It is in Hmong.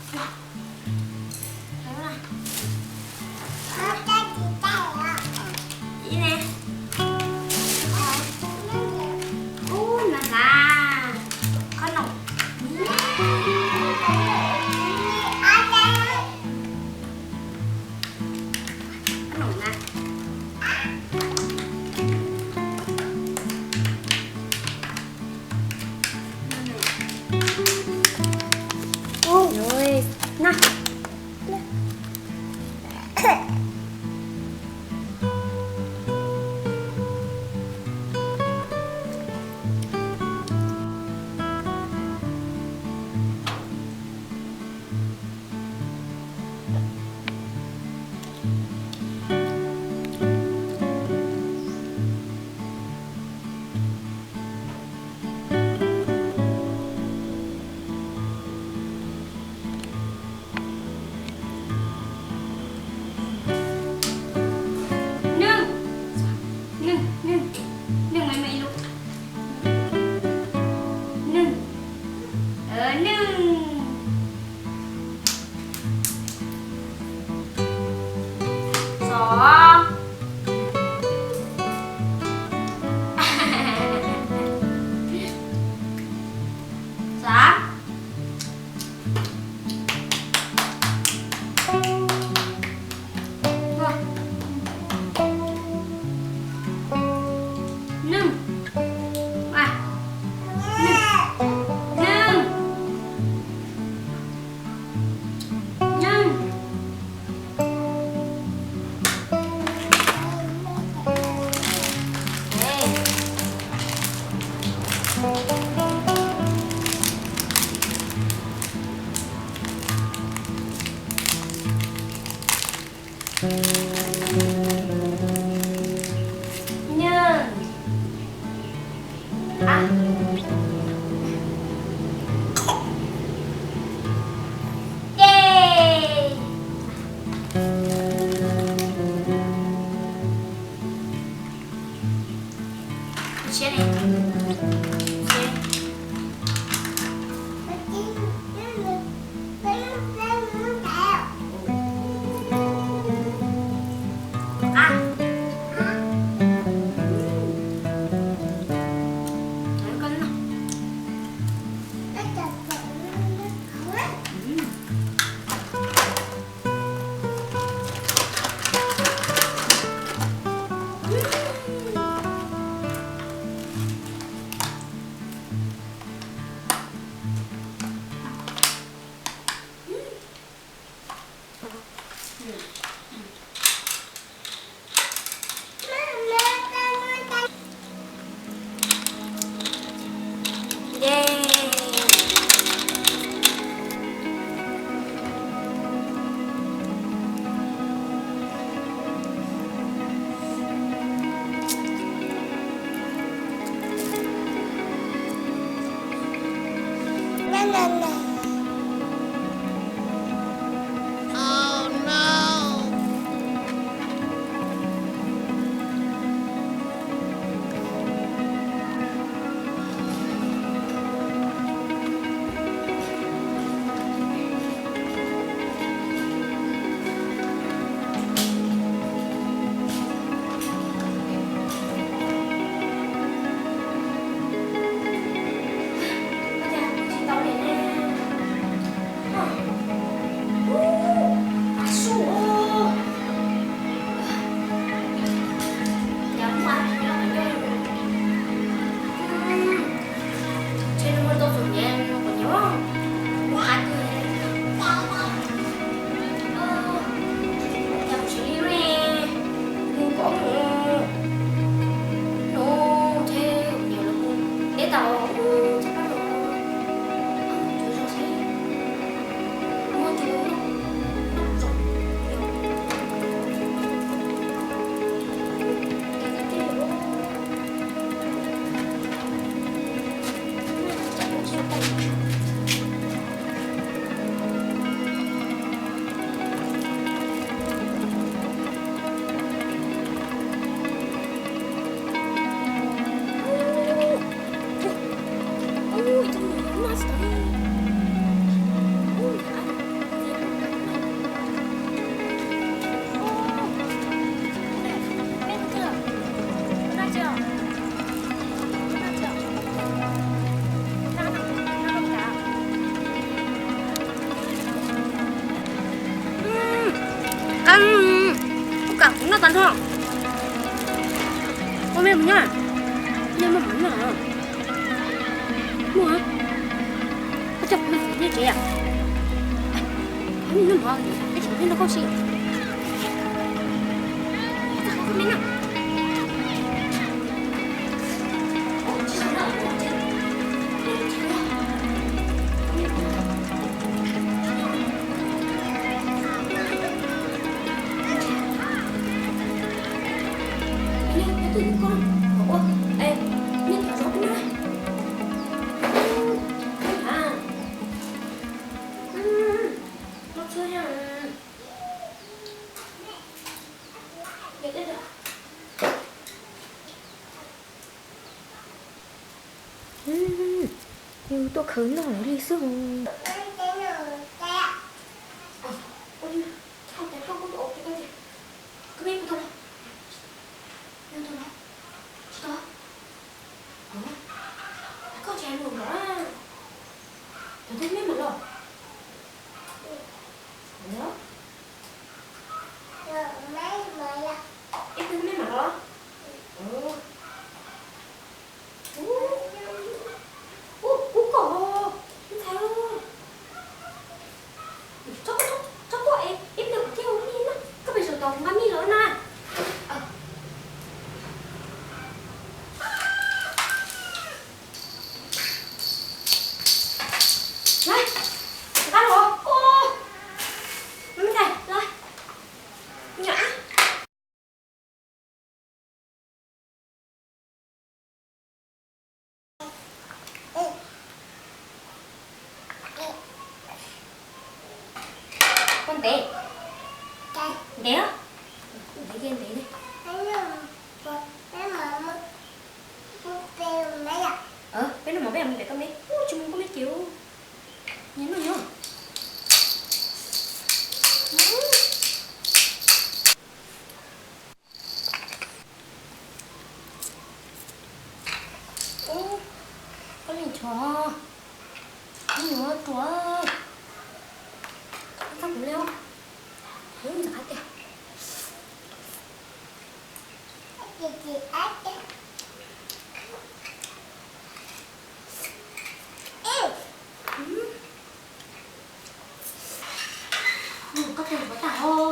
Ib ne. Ub, na na. Qhob noom. Qhob noom na. Ub, na. Ntho, ua me mus nyob, nej muaj mov noj? Muaj. Koj coj kuv mus nyob tsev. Noj mov, peb tseem nrog koj si. Yus tuaj khaws noj li xwb. Koj tsis hais lus nrog na. Cov twg meb mam los? Ib tug meb mam los. Ub, kub koj, ntxhais. Txhob quaj es ib pliag kuv thiaj ua mij na, koj pes zaum tod kuv nqa mij los na. Lawv, nqa los, me ntxhais, lawv. Koj ntev, ntev, ntev ntev. Peb noj mov peb mus pem koj me, tsis mus koj me ces nyias noj nyias. Koj li nchov, koj nyuam ruam, koj txhob kuv li os. Ub, ntshav tiag. Koj txhob kuv tag.